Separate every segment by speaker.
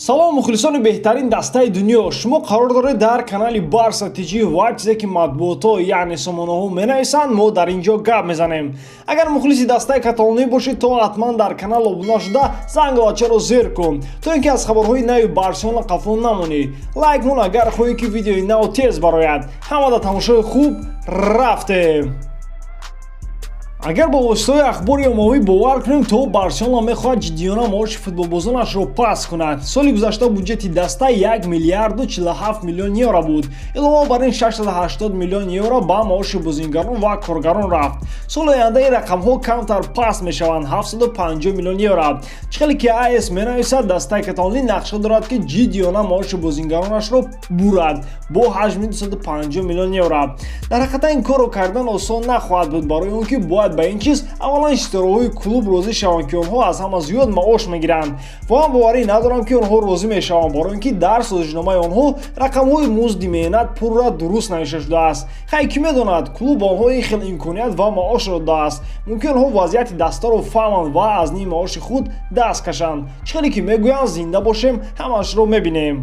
Speaker 1: Салом, мухлисони беҳтарин дастаи дунё! Шумо қарор доред дар канали Барса ТЖ ва чизе ки матбуотҳо, яъне сомонаҳо менависанд, мо дар ин ҷо гап мезанем. Агар мухлиси дастаи каталонӣ бошед, то ҳатман дар канал обуна шуда, зангулачаро зер кун, то ин ки аз хабарҳои нави Барселона қафо намонӣ. Лайк мон, агар хоҳӣ, ки видеои нав тез барояд. Ҳамада тамошои хуб. Рафтем! Агар бо воситаҳои ахбори оммавӣ бовар кунем, то Барселона мехоҳад ҷиддиёна маоши футболбозонашро паст кунад. Соли гузашта буҷети даста 1 миллиарду 47 миллион евро буд. Илова бар ин, 680 миллион евро ба маоши бозингарон ва коргарон рафт. Соли оянда ин рақамҳо камтар паст мешаванд, 750 миллион евро. Чӣ хеле ки АС менависад, дастаи каталонӣ нақша дорад, ки ҷиддиёна маоши бозингаронашро бурад бо ҳаҷми 250 миллион евро. Дар ҳақиқат, ин корро кардан осон нахоҳад буд, барои он ки бояд ба ин чиз аввалан ситораҳои клуб розӣ шаванд, ки онҳо аз ҳама зиёд маош мегиранд. Ва ман боварӣ надорам, ки онҳо розӣ мешаванд, барои он ки дар созишномаи онҳо рақамҳои музди меҳнат пурра дуруст навишта шудааст. Хай, кӣ медонад, клуб ба онҳо ин хел имконият ва маошро додааст, мумкин онҳо вазъияти дастаро фаҳманд ва аз ним маоши худ даст кашанд. Чӣ хеле ки мегӯянд, зинда бошем, ҳамаашро мебинем.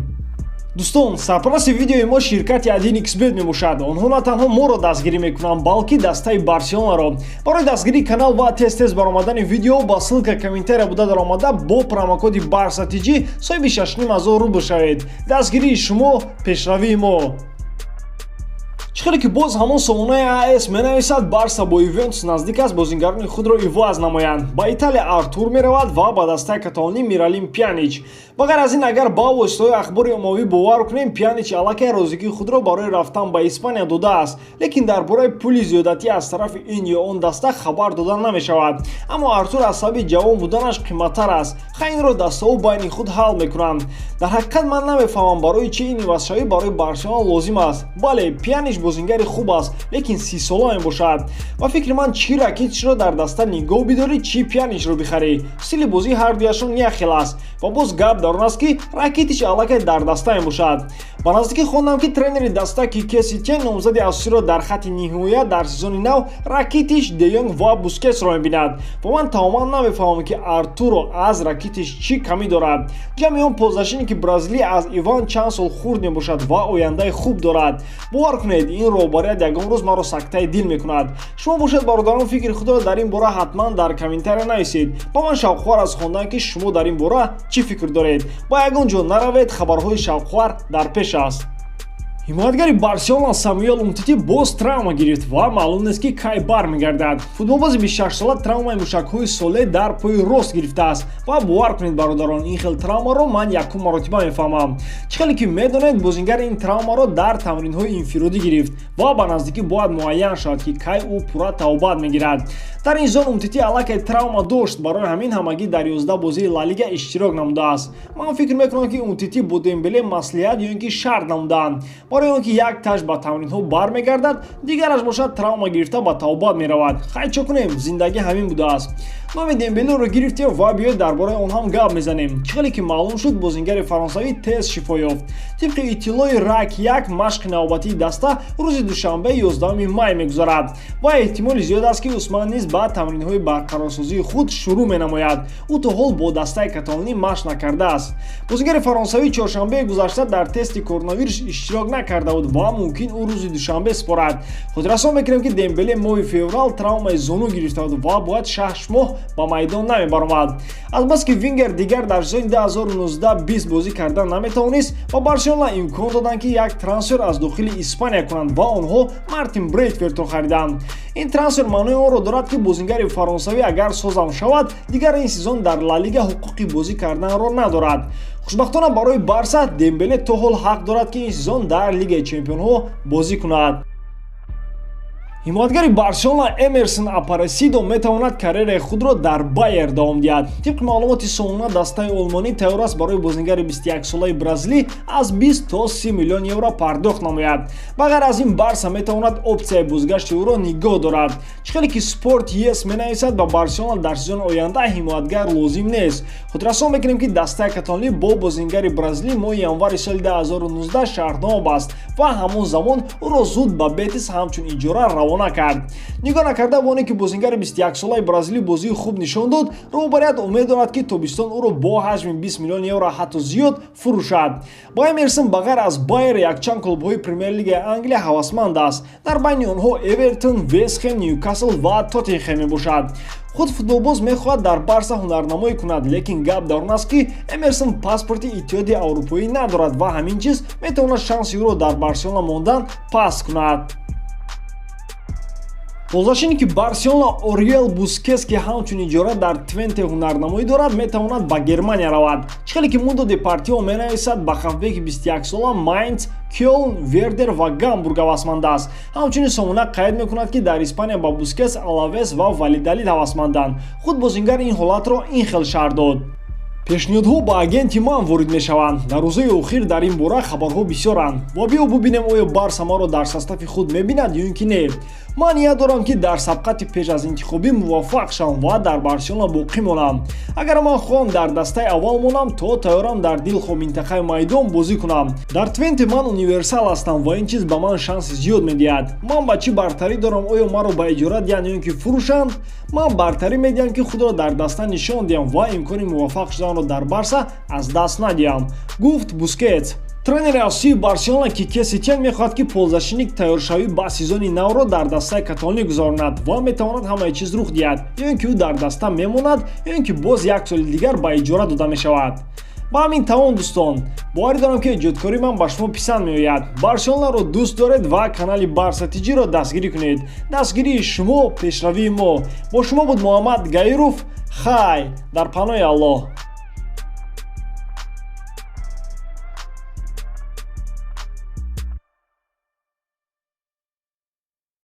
Speaker 1: Дӯстон, сарпарасти видеои мо ширкати 1xBet мебошад. Онҳо на танҳо моро дастгирӣ мекунанд, балки дастаи Барселонаро. Барои дастгирии канал ва тез тез баромадани видео ба ссылка комментария буда даромада, бо промокоди Барса ТЖ соҳиби 6500 рубл шавед. Дастгирии шумо — пешравии мо. Чӣ хеле ки боз ҳамон сомонаи АС менависад, Барса бо Ювентус наздик аст бозингарони худро иваз намоянд. Ба Италия Артур меравад ва ба дастаи каталонӣ Миралим Пьянич. Ба ғайр аз ин, агар ба воситаҳои ахбори оммавӣ бовар кунем, Пьянич аллакай розигии худро барои рафтан ба Испания додааст, лекин дар бораи пули зиёдатӣ аз тарафи ин ё он даста хабар дода намешавад. Аммо Артур аз сабаби ҷавон буданаш қиматтар аст. Хай, инро дастаҳо байни худ ҳал мекунанд. Дар ҳақиқат, ман намефаҳмам, барои чӣ ин ивазшавӣ барои Барселона лозим аст. Бале, Пьянич бозингари хуб аст, лекин 30-сола мебошад. Ба фикри ман, чӣ Ракитичро дар даста нигоҳ бидорӣ, чӣ Пьяничро бихарӣ, стили бозии ҳардуяшон як хел аст. Ва боз гап дар он аст, ки Ракитич аллакай дар даста мебошад. Ба наздикӣ хондам, ки тренери даста Кике Сетьен номзади асосиро дар хатти ниҳоят дар сезони нав Ракитич, Де Йонг ва Бускетсро мебинад. Ва ман тамоман намефаҳмам, ки Артуро аз Ракитич чӣ камӣ дорад. Ҷамъи он полузащитники бразилӣ аз Иван чанд сол хурд мебошад ва ояндаи хуб дорад. Бовар кунед, ин роҳбарият ягон рӯз маро сактаи дил мекунад. Шумо бошед, бародарон, фикри худро дар ин бора ҳатман дар комментария нависед. Ба ман шавқовар аз хондан, ки шумо дар ин бора чӣ фикр доред. Ба ягон ҷо наравед, хабарҳои шавқовар дар пеш аст. Ҳимоятгари Барселона Самуэл Умтити боз травма гирифт ва маълум нест, ки кай бармегардад. Футболбози 26-сола травмаи мушакҳои соле дар пои рост гирифтааст. Ва бовар кунед, бародарон, ин хел травмаро ман якум маротиба мефаҳмам. Чӣ хеле ки медонед, бозингар ин травмаро дар тамринҳои инфиродӣ гирифт ва ба наздикӣ бояд муайян шавад, ки кай ӯ пурра табобат мегирад. Дар ин зон Умтити аллакай травма дошт, барои ҳамин ҳамагӣ дар 11 бозии Ла Лига иштирок намудааст. Ман фикр мекунам, ки Умтити бо Дембеле маслиҳат ё ин ки шарт намудаанд, барои он ки як таш ба тамринҳо бармегардад, дигараш бошад, травма гирифта, ба табобат меравад. Хай, чо кунем, зиндагӣ ҳамин будааст. Номи Дембелеро гирифтем ва биёед, дар бораи он ҳам гап мезанем. Чӣ хеле ки маълум шуд, бозингари фаронсавӣ тез шифо ёфт. Тибқи иттилои РАК 1, машқи навбатии даста рӯзи душанбе, 11 май мегузарад ва эҳтимоли зиёд аст, ки Усман низ ба тамринҳои барқарорсозии худ шурӯъ менамояд. Ӯ то ҳол бо дастаи каталонӣ машқ накардааст. Бозингари фаронсавӣ чоршанбеи гузашта дар тести коронавирус иштирок накарда буд ва мумкин ӯ рӯзи душанбе супорад. Хотиррасон мекунем, ки Дембеле моҳи феврал травмаи зону гирифта буд ва бояд 6 моҳ ба майдон намебаромад. Азбаски вингер дигар дар сезони 2019-20 бозӣ кардан наметавонист, ба Барселона имкон доданд, ки як трансфер аз дохили Испания кунанд ва онҳо Мартин Брейтвертро хариданд. Ин трансфер маънои онро дорад, ки бозингари фаронсавӣ, агар созам шавад, дигар ин сезон дар Ла Лига ҳуқуқи бозӣ карданро надорад. Хушбахтона барои Барса, Дембеле то ҳол ҳақ дорад, ки ин сезон дар Лигаи чемпионҳо бозӣ кунад. Ҳимоятгари Барселона Эмерсон Апаресидо метавонад карьераи худро дар Байер давом диҳад. Тибқи маълумоти сомона, дастаи олмонӣ тайёр аст барои бозингари 21-солаи бразилӣ аз 20 то 30 миллион евро пардохт намояд. Ба ғайр аз ин, Барса метавонад опсияи бозгашти ӯро нигоҳ дорад. Чӣ хеле ки Спорт ЕС менависад, ба Барселона дар сезони оянда ҳимоятгар лозим нест. Хотиррасон мекунем, ки дастаи каталонӣ бо бозингари бразилӣ моҳи январи соли 2019 шартнома баст ва ҳамон замон ӯро зуд ба Бетис ҳамчун иҷора равона. равона кард. Нигоҳ накарда ба оне ки бозингари 21-солаи бразилӣ бозии хуб нишон дод, роҳбарият умед дорад, ки тобистон ӯро бо ҳаҷми 20 миллион евро, ҳатто зиёд, фурӯшад. Ба Эмерсон ба ғайр аз Байер якчанд клубҳои Премер-лигаи Англия ҳавасманд аст. Дар байни онҳо Эвертон, Вестхэм, Ньюкасл ва Тоттенхэм мебошад. Худ футболбоз мехоҳад дар Барса ҳунарнамоӣ кунад, лекин гап дар он аст, ки Эмерсон паспорти Иттиҳоди Аврупоӣ надорад ва ҳамин чиз метавонад шанси ӯро дар Барселона мондан паст кунад. Ползащитники Барселона Ориел Бускетс, ки ҳамчун иҷора дар Твенте ҳунарнамоӣ дорад, метавонад ба Германия равад. Чӣ хеле ки Мундо Депортиво менависад, ба хавфбеки 21-сола Майнц, Кёлн, Вердер ва Гамбург ҳавасманд аст. Ҳамчунин сомона қайд мекунад, ки дар Испания ба Бускетс Алавес ва Валидалид ҳавасманданд. Худ бозингар ин ҳолатро ин хел шарҳ дод: «Пешниҳодҳо ба агенти ман ворид мешаванд. Дар рӯзҳои охир дар ин бора хабарҳо бисёранд ва биё бубинем, оё Барса маро дар состави худ мебинад ё ин ки не. Ман ният дорам, ки дар сабқати пеш аз интихобӣ муваффақ шавам ва дар Барселона боқӣ монам. Агар ман хоҳам дар дастаи аввал монам, то тайёрам дар дилхоҳ минтақаи майдон бозӣ кунам. Дар Твенте ман универсал ҳастам ва ин чиз ба ман шанси зиёд медиҳад. Ман ба чӣ бартарӣ дорам, оё маро ба иҷора диҳанд ё ин ки фурӯшанд? Ман бартарӣ медиҳам, ки худро дар даста нишон диҳам ва имкони муваффақ шуданро дар Барса аз даст надиҳам», гуфт Бускетс. Тренери асосии Барселона Кике Сетиен мехоҳад, ки ползащитник тайёршавӣ ба сезони навро дар дастаи каталонӣ гузаронад ва метавонад ҳамаи чиз рух диҳад: ё ин ки ӯ дар даста мемонад, ё ин ки боз як соли дигар ба иҷора дода мешавад. Ба ҳамин тамом, дӯстон. Боварӣ дорам, ки эҷодкории ман ба шумо писанд меояд. Барселонаро дӯст доред ва канали Барса ТЖро дастгирӣ кунед. Дастгирии шумо пешравии мо. Бо шумо буд Муҳаммад Гаиров. Хай, дар паноҳи Аллоҳ.